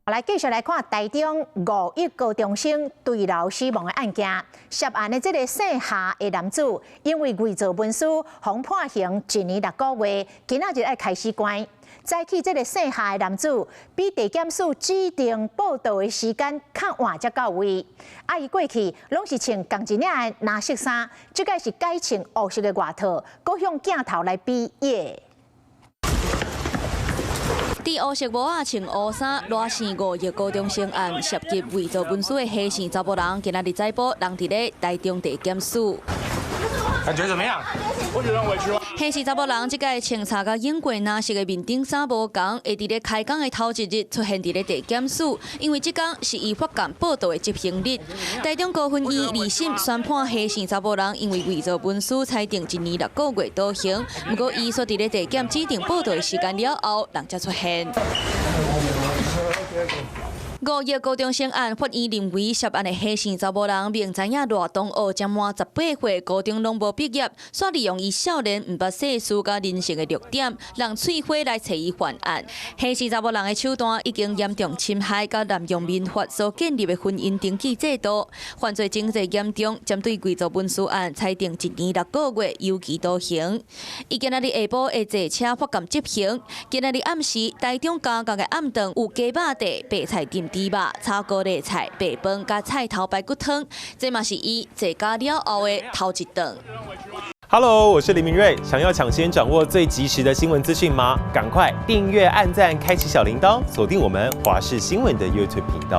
來繼續來看台中五億高中生墜樓死亡的案件，涉案的這个姓夏的男子，因為偽造文書，予判刑一年六個月，今仔日愛開始關。早起這个姓夏的男子，比地檢署指定報到的時間較晚才到位。啊，伊過去攏是穿仝一領的藍色衫，這擺是改穿烏色的外套，閣向鏡頭來比耶。佇烏色帽仔穿烏衫，賴姓五億高中生案涉及偽造文書的何姓查埔人，今仔日早晡人佇咧台中地檢署。感覺怎麼樣？我覺得委屈嗎？何姓查埔人這擺穿插佮用過藍色的面頂衫無仝，會佇咧開工的頭一日出現佇咧地檢署，因為這工是伊發監報到的執行日。台中高分院二審宣判何姓查埔人因為偽造文書裁定一年六個月徒刑，毋過伊煞佇咧地檢指定報到的時間了後，人才出現。五億高中生案，法院認為涉案的何姓查某人明知影賴同學才滿18歲，高中攏無畢業，煞利用伊少年毋捌世事佮人性的弱點，人喙火來揣伊犯案。何姓查某人的手段已經嚴重侵害佮濫用民法所建立的婚姻登記制度，犯罪情節嚴重，針對偽造文書案裁定一年六個月有期徒刑。伊今仔日下晡會坐車發監執行。今仔日暗時，台中加工的暗頓有雞肉塊、白菜浸豬肉、炒高麗菜、白飯佮菜頭排骨湯，這嘛是伊坐監了後的頭一頓。 Hello，我是林明瑞，想要搶先掌握最及時的新聞資訊嗎？趕快訂閱、按讚、開啟小鈴鐺，鎖定我們華視新聞的 YouTube 頻道。